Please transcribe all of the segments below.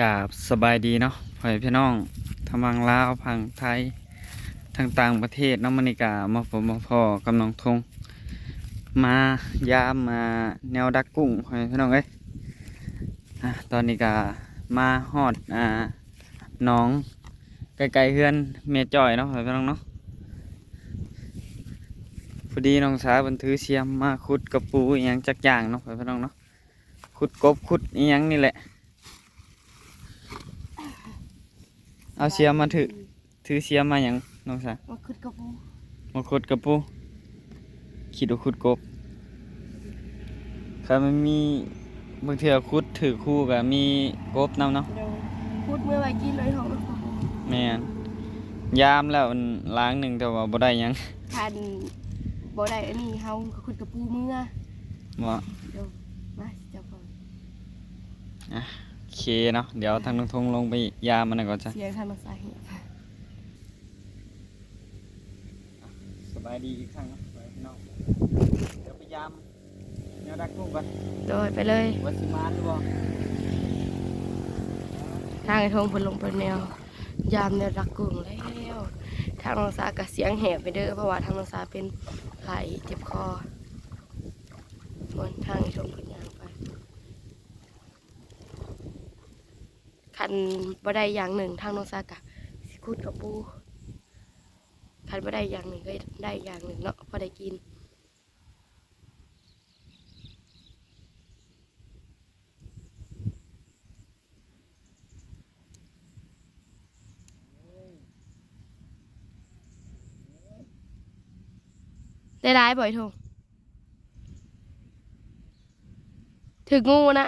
ກາບສະບາຍດີເນາະ ພໍ່ແມ່ພີ່ນ້ອງ ທັງຝັ່ງລາວ ຝັ່ງໄທ ທັງຕ່າງປະເທດເນາະ. ມື້ນີ້ກະມາພົບມາພໍ້ກັບນ້ອງທົງ ມາຢາມ ອ່າ ແນວດັກກຸ້ງ ພໍ່ແມ່ພີ່ນ້ອງເອີຍ. ອ່າ ຕອນນີ້ກະມາຮອດ ອ່າ ໜອງ ໃກ້ໆເຮືອນແມ່ຈ້ອຍເນາະ ພໍ່ແມ່ພີ່ນ້ອງເນາະ. ພໍດີນ້ອງສາເພິ່ນຖືສຽມມາຂຸດກະປູອີ່ຫຍັງຈັກຢ່າງເນາະ ພໍ່ແມ່ພີ່ນ້ອງເນາະ. ຂຸດກົບຂຸດອີ່ຫຍັງນີ້ແຫຼະ. ເອົາສຽມມາຖື ຖືສຽມມາຫຍັງນ້ອງສາ? ມາຂຸດກະປູ ມາຂຸດກະປູ. ຄິດວ່າຂຸດກົບ. ຄັນມັນມີ ບາງເທື່ອຂຸດຖືກຄູ່ກະມີກົບນຳເນາະ. ໂດຍ ຂຸດເມື່ອໄວ້ກິນເລີຍເຮົາ. ແມ່ນ. ຍາມແລ້ວລ້າງໜຶ່ງ ແຕ່ວ່າບໍ່ໄດ້ຫຍັງ. ຄັນບໍ່ໄດ້ອັນນີ້ ເຮົາກະຂຸດກະປູເມືອ. ບໍ່? ໂດຍ. ມາ ຊິຈັບກ່ອນ. ອ່ະ ໂອເຄເນາະ. ດຽວທາງນ້ອງທົງລົງໄປຢາມມັນກ່ອນຊະ. ສຽງທາງນ້ອງສາເຫດ. ສະບາຍດີອີກຄັ້ງເນາະ ພີ່ນ້ອງ. ດຽວໄປຢາມແນວດັກກຸ້ງກ່ອນ. ໂດຍ ໄປເລີຍ. ວ່າຊິມານຫຼືບໍ່? ທາງໄອ້ທົງເພິ່ນລົງໄປແນວ ຢາມແນວດັກກຸ້ງແລ້ວ. ທາງນ້ອງສາກະສຽງແຫບໄປເດີ ເພາະວ່າທາງນ້ອງສາເປັນໄຂ້ເຈັບຄໍ. ສ່ວນທາງໄອ້ທົງເພິ່ນຍ່າງໄປ. ຄັນບໍ່ໄດ້ຢ່າງໜຶ່ງ ທາງນ້ອງສາກະຊິຂຸດກະປູ. ຄັນບໍ່ໄດ້ຢ່າງໜຶ່ງ ກະໄດ້ຢ່າງໜຶ່ງເນາະ ພໍໄດ້ກິນ. ໄດ້ຫຼາຍບໍ່ ໄອ້ທົງ? ຖືກງູນະ.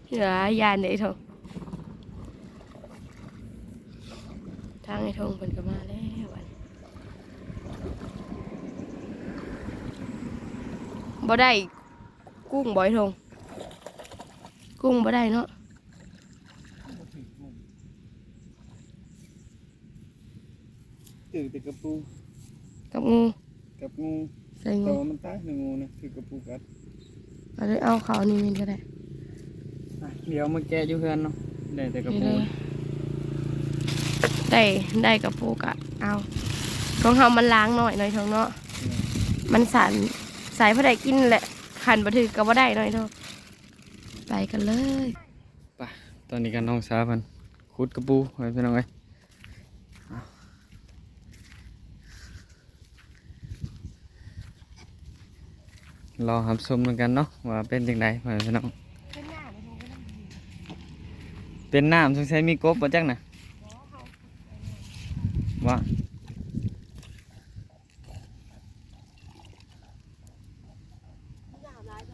ເອີ ຢ້ານເດ້ ໄອ້ທົງ. ທາງໄອ້ທົງເພິ່ນກະມາແລ້ວ ບາດນີ້. ບໍ່ໄດ້ກຸ້ງບໍ່ ໄອ້ທົງ? ກຸ້ງບໍ່ໄດ້ເນາະ. ຖືກແຕ່ກະປູ ກັບງູ ກັບງູ. ໃສ່ງູ ແຕ່ວ່າມັນຕາຍແລ້ວງູນະ ຖືກກະປູກັດ. ກະເລີຍເອົາເຂົ້າອັນນີ້ແມ່ນກະໄດ້. ອ່ະ ດຽວມາແກະຢູ່ເຮືອນເນາະ. ໄດ້ແຕ່ກະປູ ໄດ້ ໄດ້ກະປູກະເອົາ. ຂອງເຮົາມັນລ້າງໜ້ອຍໜ້ອຍເນາະ. ແມ່ນ. ມັນສັ້ນ ໃສ່ພໍໄດ້ກິນແຫຼະ. ຄັນບໍ່ຖືກກະບໍ່ໄດ້ໜ້ອຍເນາະ. ໄປກັນເລີຍ. ໄປ ຕອນນີ້ກະນ້ອງສາວເພິ່ນຂຸດກະປູ ພໍ່ແມ່ພີ່ນ້ອງເອີຍ. ລໍຮັບຊົມນຳກັນເນາະ ວ່າເປັນຈັ່ງໃດ ພໍ່ແມ່ພີ່ນ້ອງ. ເປັນນ້ຳ ສົງໄສມີກົບບໍ່ຈັກນະ. ວ່າ ນ້ຳຫຼາຍ ເ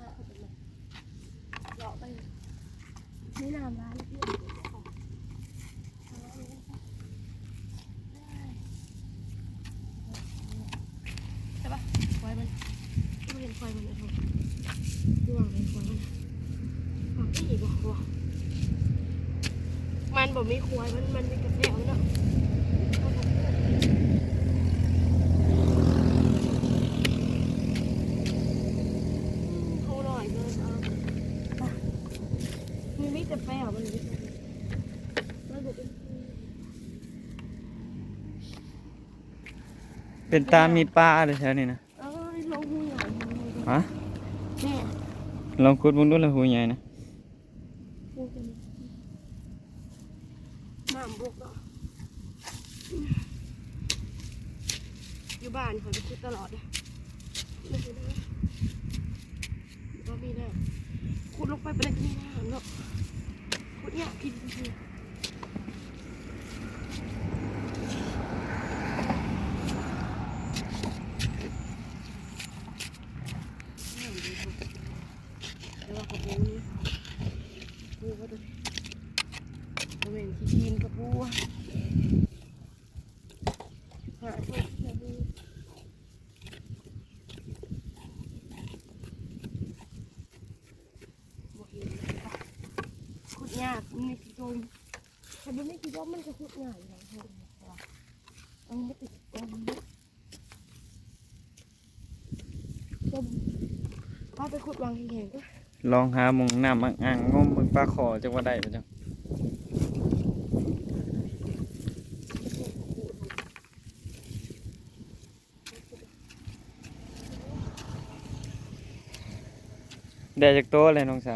ລາະໄປ ມີນ້ຳຫຼາຍ. ໃຊ່ປະ? ຄວາຍມັນ ບໍ່ເຫັນຄວາຍມັນ ໄອ້ທົງ ຢູ່ຫວ່າງໃດຄວາຍມັນ? ມັນບໍ່ມີຄວາຍ ມັນ ມັນມີແຕ່ແພ້ວເນາະ. ອືມ ໂທໜ້ອຍເກີນ ເອົາ ມັນມີແຕ່ແປ້ວ ມັນມີແຕ່ ມັນບໍ່ເປັນ ເປັນຕາມີປາເດ້ແຖວນີ້ນະ. ເອີຍ ລົງຮູໃຫຍ່ ຮະ? ນີ້ ລອງຂຸດເບິ່ງດູລະ ຮູໃຫຍ່ນະ. ນ້ຳບົກເນາະ ຢູ່ບ້ານຂ້ອຍກະຂຸດຕະຫຼອດເດ້. ບໍ່ມີນ້ຳ ຂຸດລົງໄປບໍ່ໄດ້ກະມີນ້ຳເນາະ. ຂຸດຍາກ ແຕ່ວ່າກະປູນີ້ ປູວ່າໂຕນີ້ ບໍ່ແມ່ນຂີ້ຕີນກະປູ ຫາໂຕກະປູ. ມ ถ้าบ่มีขี้ลมมันก็ขุดง่ายอยู่แล้ว เออ มันติด เออ มันติด พาไปขุดวังแห้งๆ ก็ ลองหาหม่องน้ำอั่งๆ งมเบิ่งปลาขอจักว่าได้บ่จัก ได้จักโตแล้วน้องสา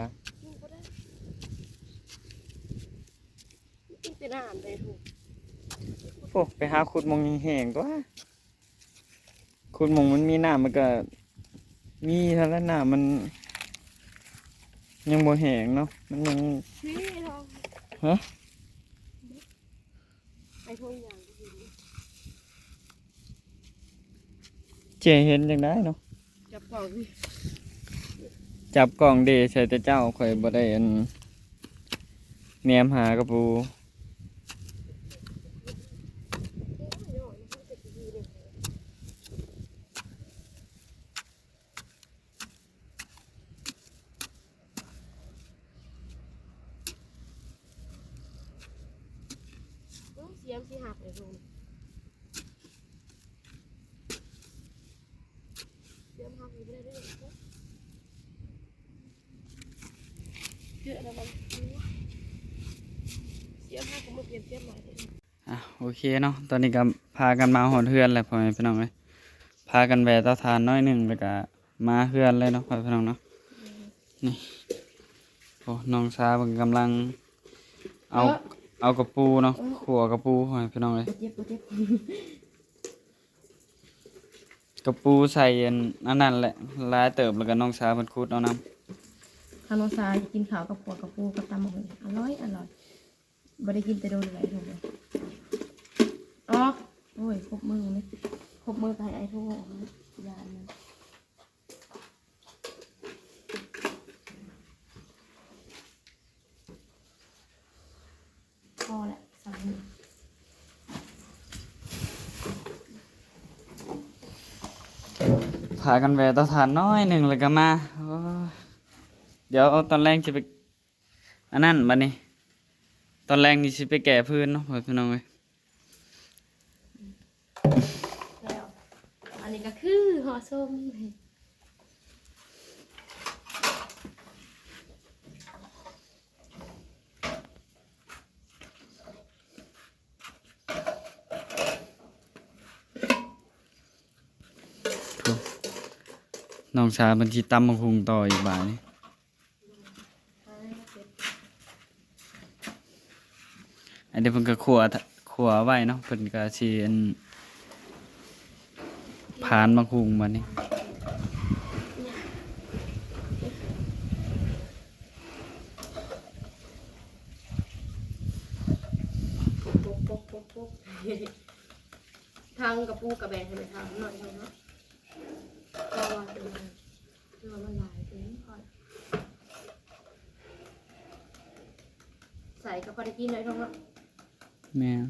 กินแต่น้ำได้ทุก โอ้ ไปหาขุดหม่องแห้งๆ ตั๊ว ขุดหม่องมันมีน้ำมันก็มีเท่านั้น น้ำมันยังบ่แห้งเนาะ มันยัง นี่ลอง ฮะ ไอ้พวกอย่างที่เห็น เจ้เห็นจั่งใดเนาะ จับกล้อง จับกล้องเด้ ใส่แต่เจ้า ข้อยบ่ได้อัน แนมหากะปู เสียงสิหักเลยลุง เสียงหักอยู่บ่ได้เด้อ เจอแล้วมัน เสียงหักก็มาเปลี่ยนเสียงใหม่เลย อ่ะ โอเคเนาะ ตอนนี้ก็พากันมาฮอดเฮือนแล้วพ่อแม่พี่น้องเอ้ย พากันแวะเตาถ่านหน่อยหนึ่ง แล้วก็มาเฮือนเลยเนาะพ่อแม่พี่น้องเนาะ นี่ โอ้ น้องสาเพิ่นกำลังเอา เออ เอากะปูเนาะ เออ ขั่วกะปูพ่อแม่พี่น้องเอ้ย บ่เจ็บ บ่เจ็บ กะปูใส่อัน อันนั้นแหละ หลายเติบ แล้วก็น้องสาเพิ่นขุดเอานำ ถ้าน้องสาอยากกินข้าวกับขั่วกะปูกับตำบักหุ่ง อร่อย อร่อย บ่ได้กินแต่โดนแล้ว อ๋อ โอ้ย ครบมื้อเลย ครบมื้อก็ให้อ้ายโทรออกมา ย่านมัน พอแล้ว สำนี้ พากันแวะเตาถ่านน้อยหนึ่งแล้วก็มา โอ้ย เดี๋ยวตอนแลงสิไป อันนั้นบัดนี้ ตอนแลงนี่สิไปแก้ฟืนเนาะพ่อพี่น้องเอ้ย แล้ว อันนี้ก็คือห่อส้ม น้องสาวเพิ่นสิตำบักหุ่งต่ออีกบาดนี้ อันนี้เพิ่นก็ขั่ว ขั่วไว้เนาะ เพิ่นก็สิ อั่น ผานบักหุ่งบัดนี้ ทางกะปูกะแบ่งให้แม่เฒ่าหน่อยเนาะ เพราะว่าเป็น คือว่ามันหลายเกินพอ ใส่ก็พอได้กินเลยเนาะ แม่น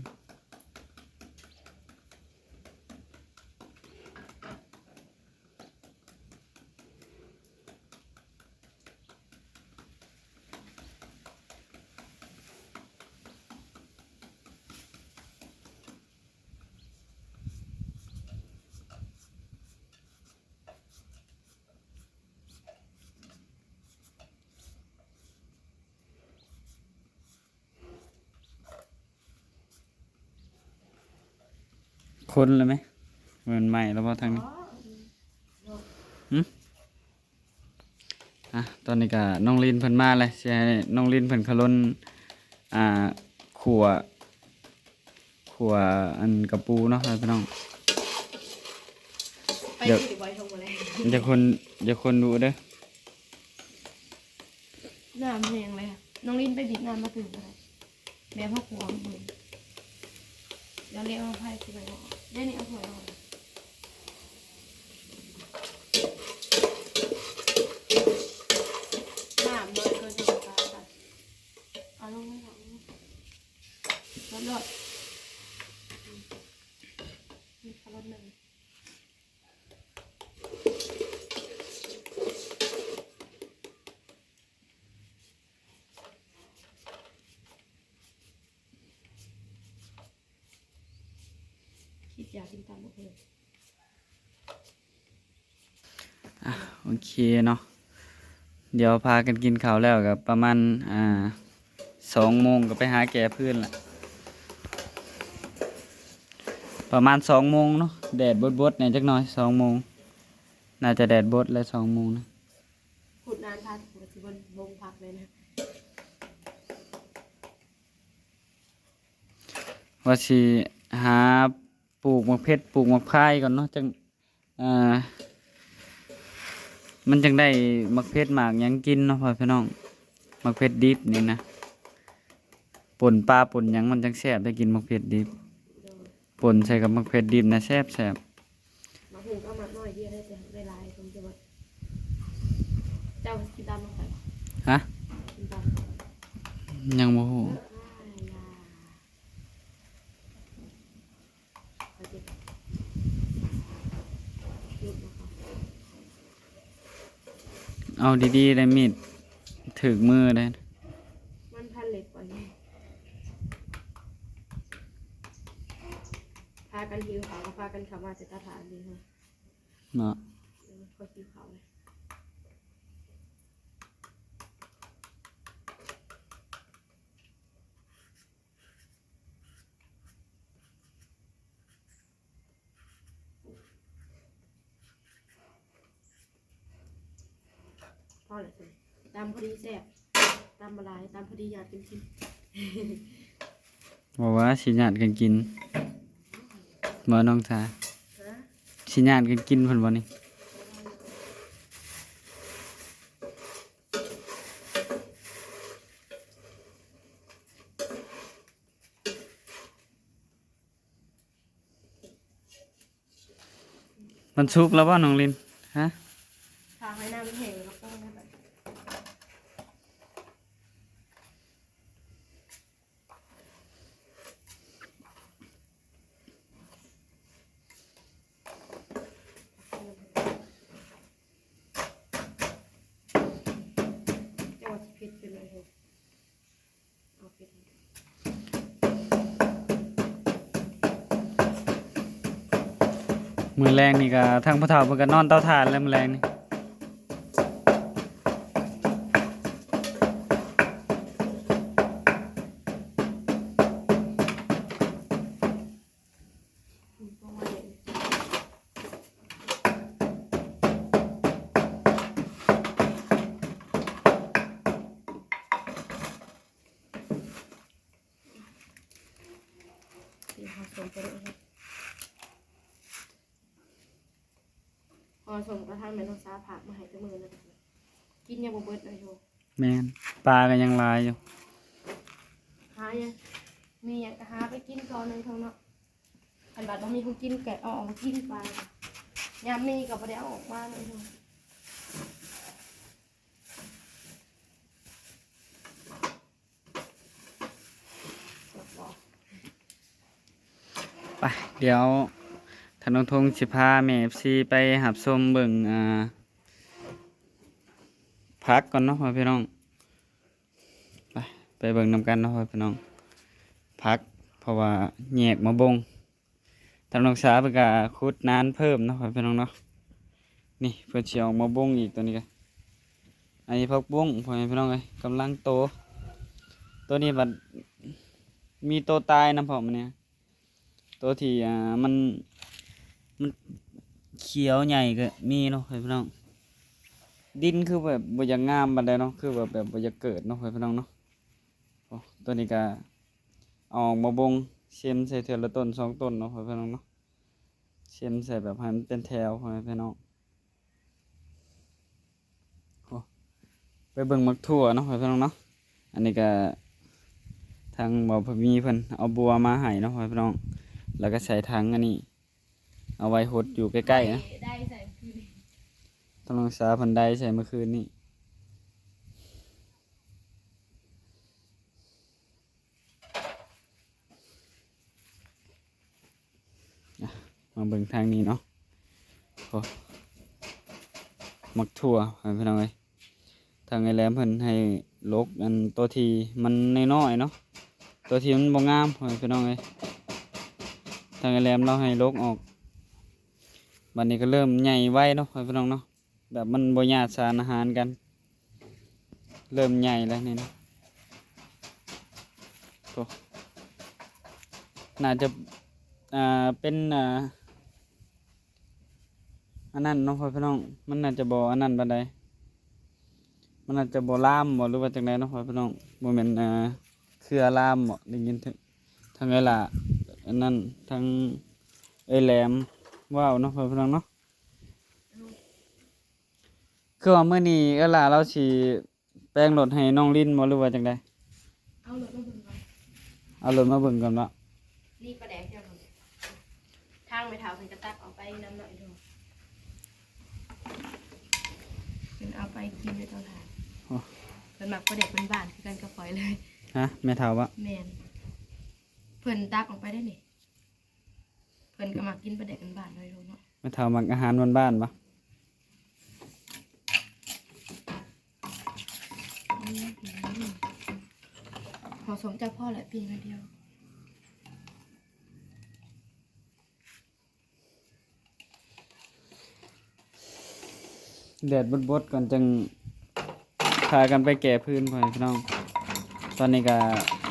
คนแล้วไหม มันไหม้แล้วบ่ทางนี้ หึ อ่ะ ตอนนี้ก็น้องลินเพิ่นมาเลย สิให้น้องลินเพิ่นขะลน อ่า ขั่ว ขั่วอันกะปูเนาะพี่น้อง ไป อย่า สิบ่อยทงบ่เลย อย่าคน อย่าคนดุเด้อ น้ำแห้งเลย น้องลินไปบิดน้ำมาตื่นก็ได้ แบบเฮาขั่วมันเบิ่ง เดี๋ยวเลี้ยงเอาไผ่สิไปออก เดี๋ยวนี้เอาถ้วยออก น้ำน้อยเกินธรรมชาติค่ะ เอาลงมาค่ะ ลด ลด นี่ค่ะ ลดหนึ่ง ຢາກກິນຕຳບັກຫຸ່ງ. ອ່ະ ໂອເຄເນາະ ດຽວພາກັນກິນເຂົ້າແລ້ວກໍປະມານ ອ່າ ສອງໂມງກໍໄປຫາແກ່ຟືນລະ ປະມານສອງໂມງເນາະ ແດດບົດໆແດ່ຈັກໜ່ອຍ ສອງໂມງ ໜ້າຈະແດດບົດແລ້ວ ສອງໂມງນະ. ຂຸດນານພາ ຊິເບິ່ງ ເບິ່ງຜັກເລີຍນະ ວ່າຊິຫາປູກໝາກເຜັດ ປູກໝາກພາຍກ່ອນເນາະ ຈັ່ງ ອ່າ ມັນຈັ່ງໄດ້ໝາກເຜັດໝາກຫຍັງກິນເນາະ ພໍ່ແມ່ພີ່ນ້ອງ. ໝາກເຜັດດິບນີ້ນະ ປົ່ນປາປົ່ນຫຍັງມັນຈັ່ງແຊບ ໄດ້ກິນໝາກເຜັດດິບ. ໂດຍ ປົ່ນໃສ່ກັບໝາກເຜັດດິບນະ ແຊບໆ. ໝາກຫຸ່ງກໍໝາກນ້ອຍດຽວໄດ້ ແຕ່ໄດ້ຫຼາຍຄົນຈະວ່າ ເຈົ້າກິນຕຳນຳໃຜ? ຮະ? ກິນຕຳ ຍັງບໍ່ຮູ້. ເອົາດີໆ ໄດ້ມີດຖືກມືເດ້. ມັນພັນເລັບໄປ ພາກັນຫິວເຂົ້າ ກໍພາກັນເຂົ້າມາແຕ່ຕາຖານນີ້ເນາະ ເອີ ຂ້ອຍຫິວເຂົ້າເລີຍ. ພໍແລ້ວ ຕຳພໍດີແຊບ ຕຳບໍ່ຫຼາຍ ຕຳພໍດີ ຫຍາດກັນກິນ. ບໍ່ວ່າຊິຫຍາດກັນກິນບໍ່ນ້ອງສາ? ຮະ? ຊິຫຍາດກັນກິນເພິ່ນບໍ່ນີ້? ມັນສຸກແລ້ວບໍ່ນ້ອງລິນ? ຮະ? ຖ້າໃຫ້ນ້ຳແຫ້ງແລ້ວກໍປົງໄດ້ບັດ. ເຈົ້າວ່າຊິເຜັດເປັນໄດ? ມື້ແລງນີ້ກໍທາງພໍ່ເຖົ້າເພິ່ນກໍນອນເຕົາຖ່ານແລ້ວມື້ແລງນີ້. ຫໍ່ສົ້ມກະທັງແມ່ນ້ອງສາຝາກມາໃຫ້ແຕ່ມື້ນັ້ນ ກິນຍັງບໍ່ເບິດເລີຍໂຫ. ແມ່ນ ປາກໍຍັງຫຼາຍຢູ່. ຫາຫຍັງ ມີຫຍັງກໍຫາໄປກິນກ່ອນເນາະ ເນາະ. ຄັນບາດບໍ່ມີຂອງກິນກໍເອົາອອກມາກິນປາ ຍາມມີກໍບໍ່ໄດ້ເອົາອອກມາເນາະ. ໄປ ດຽວທາງນ້ອງທົງຊິພາແມ່ເອັຟຊີໄປຮັບຊົມເບິ່ງ ອ່າ ຜັກກ່ອນເນາະ ພໍ່ແມ່ພີ່ນ້ອງ. ໄປ ໄປເບິ່ງນຳກັນເນາະ ພໍ່ແມ່ພີ່ນ້ອງ ຜັກ ເພາະວ່າແຍກມາບົງ. ທາງນ້ອງສາເພິ່ນກະຂຸດນານເພີ່ມເນາະ ພໍ່ແມ່ພີ່ນ້ອງເນາະ. ນີ້ເພິ່ນຊິອອກມາບົງອີກ ໂຕນີ້ກະ ອັນນີ້ຜັກບົ້ງ ພໍ່ແມ່ພີ່ນ້ອງເອີຍ ກຳລັງໂຕ. ໂຕນີ້ບັດມີໂຕຕາຍນຳພ້ອມ ອັນນີ້ ໂຕທີ່ ອ່າ ມັນ ມັນຂຽວໃຫຍ່ກໍມີເນາະ ພໍ່ແມ່ພີ່ນ້ອງ. ດິນຄືແບບບໍ່ຢາກງາມປານໃດເນາະ ຄືວ່າແບບບໍ່ຢາກເກີດເນາະ ພໍ່ແມ່ພີ່ນ້ອງເນາະ. ໂອ້ ໂຕນີ້ກະ ເອົາອອກມາບົງ ເຊັມໃສ່ເທື່ອລະຕົ້ນສອງຕົ້ນເນາະ ພໍ່ແມ່ພີ່ນ້ອງເນາະ. ເຊັມໃສ່ແບບໃຫ້ມັນເປັນແຖວ ພໍ່ແມ່ພີ່ນ້ອງ. ໂອ້ ໄປເບິ່ງໝາກຖົ່ວເນາະ ພໍ່ແມ່ພີ່ນ້ອງເນາະ. ອັນນີ້ກະທາງບໍ່ພະມີເພິ່ນເອົາບົວມາໃຫ້ເນາະ ພໍ່ແມ່ພີ່ນ້ອງ ແລ້ວກະໃສ່ຖັງອັນນີ້ ເອົາໄວ້ຫົດຢູ່ໃກ້ໆນະ. ໄດ້ໃສ່ຄືນນີ້ ທາງນ້ອງສາເພິ່ນໄດ້ໃສ່ມື້ຄືນນີ້. ອ່ະ ມາເບິ່ງທາງນີ້ເນາະ. ໂອ້ ໝາກຖົ່ວ ພໍ່ແມ່ພີ່ນ້ອງເອີຍ. ທາງໄອ້ແຫຼມເພິ່ນໃຫ້ຫຼົກອັນໂຕທີ່ມັນນ້ອຍໆເນາະ ໂຕທີ່ມັນບໍ່ງາມ ພໍ່ແມ່ພີ່ນ້ອງເອີຍ. ໂຕ ທາງອ້າຍແຫຼມລາວໃຫ້ລົກອອກ. ບັດນີ້ກໍເລີ່ມໃຫຍ່ໄວເນາະ ພໍ່ແມ່ພີ່ນ້ອງເນາະ, ແບບມັນບໍ່ຍາດສານອາຫານກັນ ເລີ່ມໃຫຍ່ແລ້ວນີ້ນະ. ໂອ້ ໜ້າຈະ ອ່າ ເປັນ ອ່າ ອັນນັ້ນເນາະ ພໍ່ແມ່ພີ່ນ້ອງ, ມັນໜ້າຈະບໍ່ອັນນັ້ນປານໃດ, ມັນໜ້າຈະບໍ່ລາມບໍ ຫຼືວ່າຈັ່ງໃດເນາະ ພໍ່ແມ່ພີ່ນ້ອງ. ບໍ່ແມ່ນ ອ່າ ເຄືອລາມບໍ ໄດ້ຍິນທາງ ທາງເອື້ອຍຫຼ້າ ອັນນັ້ນ ທາງເອື້ອຍແຫຼມເວົ້າເນາະ ພໍ່ແມ່ພີ່ນ້ອງເນາະ. ຄືວ່າມື້ນີ້ເອື້ອຍຫຼ້າລາວຊິ ແປງລົດໃຫ້ນ້ອງລິນບໍ ຫຼືວ່າຈັ່ງໃດ? ເອົາລົດມາເບິ່ງກ່ອນ ເອົາລົດມາເບິ່ງກ່ອນເນາະ. ນີ້ປາແດກເຈົ້າ ທາງແມ່ເຖົ້າເພິ່ນກໍຕັກເອົາໄປນຳເນາະ ອີໂດ ເພິ່ນເອົາໄປກິນຢູ່ເຕົາຖ່ານ. ໂອ້ ເພິ່ນມັກປາແດກບ້ານໆ ຄືກັນກັບຂ້ອຍເລີຍ. ຮະ ແມ່ເຖົ້າບໍ? ແມ່ນ ເພິ່ນຕັກອອກໄປໄດ້ນີ້. ເພິ່ນກໍມັກກິນປາແດກບ້ານໆ ເນາະ ແມ່ເຖົ້າມັກອາຫານບ້ານໆບໍ? ອືມ ພໍສົມເຈົ້າພໍແຫຼະ ປີ້ງໜ້ອຍດຽວ. ແດດບົດໆ ກ່ອນຈຶ່ງພາກັນໄປແກ່ຟືນ ພໍ່ແມ່ພີ່ນ້ອງ. ຕອນນີ້ກໍ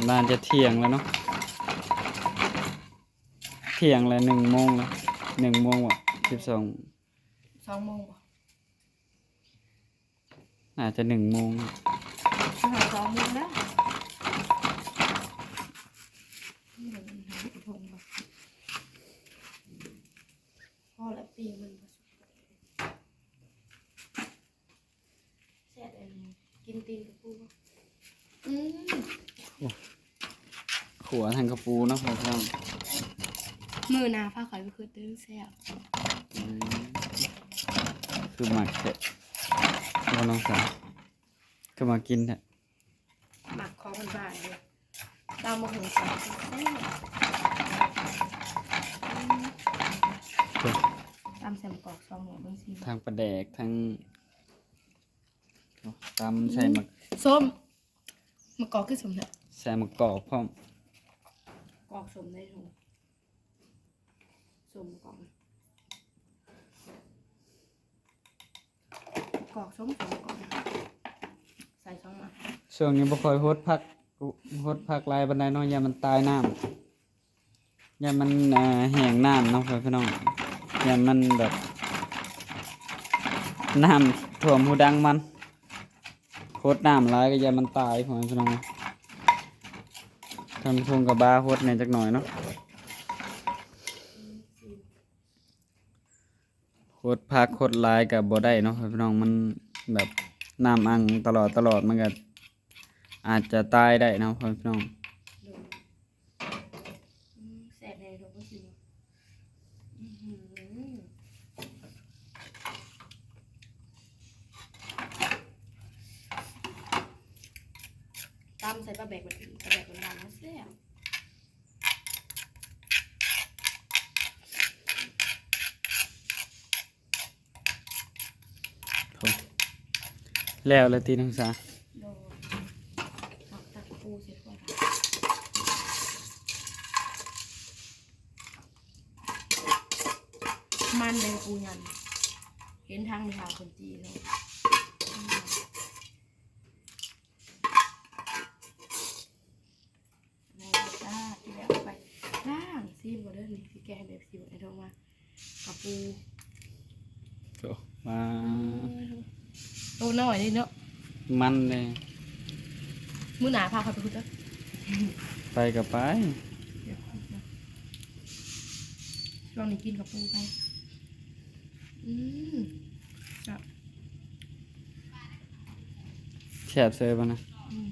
ໜ້າຈະທ່ຽງແລ້ວເນາະ, ທ່ຽງແລ້ວ ໜຶ່ງໂມງແລ້ວ. ໜຶ່ງໂມງບໍ? ສິບສອງ ສອງໂມງບໍ? ໜ້າຈະໜຶ່ງໂມງ ຊິຮອດສອງໂມງແລ້ວ. ພໍແລ້ວ ປີ້ງມັນບໍ່ສຸກ. ແຊບອັນນີ້ ກິນຕີນກະປູ. ອືມ ໂອ້ ຂົ້ວທັງກະປູເນາະ ພໍ່ແມ່ພີ່ນ້ອງ. ມື້ໜ້າພາຂ້ອຍໄປເຮັດເດີ ແຊບ. ອືມ ຄືມັກແທ້ ນ້ອງສາວ ຄືມັກກິນແທ້. ມັກຂອງບ້ານໆ ເດ້ ຕຳບັກຫຸ່ງແຊບ. ອືມ ຕຳໃສ່ໝາກກອກສອງໜ່ວຍເບິ່ງຊິ ທັງປາແດກ ທັງ ໂອ້ ຕຳໃສ່ໝາກ ອືມ ສົ້ມ ໝາກກອກຄືສົ້ມແທ້ ໃສ່ໝາກກອກພ້ອມ. ກອກສົ້ມໄດ້ ສົ້ມ ໝາກກອກ ກອກສົ້ມ ສົ້ມ ໝາກກອກ ໃສ່ສອງໝາກ. ຊ່ວງນີ້ບໍ່ຄ່ອຍຫົດຜັກ ຫົດຜັກຫຼາຍປານໃດເນາະ, ຢ້ານມັນຕາຍນ້ຳ ຢ້ານມັນ ອ່າ ແຫ້ງນ້ຳເນາະ ພໍ່ແມ່ພີ່ນ້ອງ, ຢ້ານມັນແບບນ້ຳຖ້ວມຮູດັງມັນ. ຫົດນ້ຳຫຼາຍກໍຢ້ານມັນຕາຍ ພໍ່ແມ່ພີ່ນ້ອງ. ທາງທຸງກະບາຫົດແດ່ຈັກໜ່ອຍເນາະ, ຫົດຜັກຫົດຫຼາຍກໍບໍ່ໄດ້ເນາະ ພໍ່ແມ່ພີ່ນ້ອງ, ມັນແບບນ້ຳອັ່ງຕະຫຼອດຕະຫຼອດ ມັນກໍອາດຈະຕາຍໄດ້ເນາະ ພໍ່ແມ່ພີ່ນ້ອງ. ໂດຍ ອືມ ແຊບແຮງເນາະ ບໍ່ຊິມ ອືຫື ຕຳໃສ່ປາແບກ ປາແບກບ້ານໆ ແຊບ. ໂອ້ ແລ້ວລະຕິນ້ອງສາ? ໂດຍ ຕັກ ຕັກປູໃສ່ຖ້ວຍ ມັນເດ້ປູຫຍັງ ເຫັນທາງແມ່ເຖົ້າເພິ່ນຈີ່ເນາະ. ໄດ້ແລ້ວຈ້າ ກິນແລ້ວໄປລ້າງຊີມກ່ອນເດີ. ນີ້ຊິແກະໃຫ້ແມ່ຊີມ ໄອ້ໂທມາ ກະປູ ໂອ້ ມາ ເອີ ໂຕນ້ອຍເດ້ເນາະ ມັນເດ້. ມື້ໜ້າພາຂ້ອຍໄປພຸ້ນເດີ ໄປກໍໄປ ຊ່ວງນີ້ກິນກະປູໄປ. ອືມ ແຊບ ແຊບເຊີຍບໍ່ນະ? ອືມ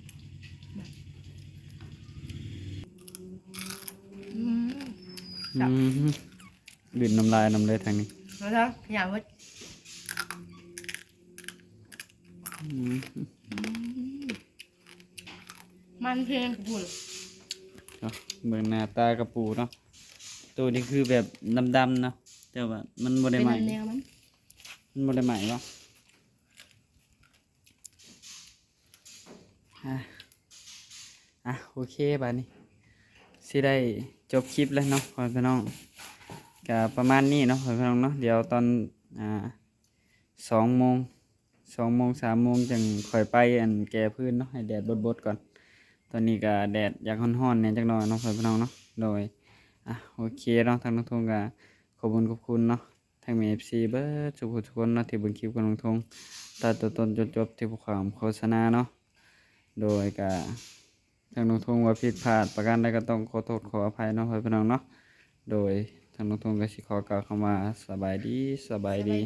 ອືມ ແຊບ ອືມ ດິນນ້ຳລາຍນຳເລີຍທາງນີ້ ເອົາຊະ ຢ່າເບິດ ອືມ ອືມ. ມັນແພງພຸ້ນ ເນາະ ເບິ່ງໜ້າຕາກະປູເນາະ. ໂຕນີ້ຄືແບບດຳໆ ເນາະ ແຕ່ວ່າມັນບໍ່ໄດ້ໄໝ້ ເປັນແນວມັນ ມັນບໍ່ໄດ້ໄໝ້ເນາະ. ອ່າ ອ່າ ໂອເຄ ບາດນີ້ ຊິໄດ້ຈົບຄລິບແລ້ວເນາະພໍ່ແມ່ພີ່ນ້ອງ ກະປະມານນີ້ເນາະພໍ່ແມ່ພີ່ນ້ອງເນາະ. ດຽວຕອນ ອ່າ ສອງໂມງ ສອງໂມງ ສາມໂມງ ຈັ່ງຄ່ອຍໄປ ອັນ ແກ່ພື້ນເນາະ ໃຫ້ແດດບົດໆກ່ອນ. ຕອນນີ້ກະແດດຢາກຮ້ອນໆແດ່ຈັກໜ້ອຍເນາະພໍ່ແມ່ພີ່ນ້ອງເນາະ. ໂດຍ ອ່ະ ໂອເຄເນາະ ທາງນ້ອງທຸງກະຂອບຄຸນຂອບຄຸນເນາະ ທັງແມ່ເອັຟຊີເບິດທຸກຜູ້ທຸກຄົນເນາະ ທີ່ເບິ່ງຄລິບຂອງນ້ອງທຸງ ຕັ້ງແຕ່ຕົ້ນຈົນຈົບ ທີ່ບໍ່ຂ້າມໂຄສະນາເນາະ. ໂດຍກະ ທາງນ້ອງທຸງວ່າຜິດພາດປະການໃດ ກໍຕ້ອງຂໍໂທດຂໍອະໄພເນາະ ພໍ່ແມ່ພີ່ນ້ອງເນາະ. ໂດຍທາງນ້ອງທຸງກໍຊິຂໍກ່າວຄຳວ່າ ສະບາຍດີ ສະບາຍດີ.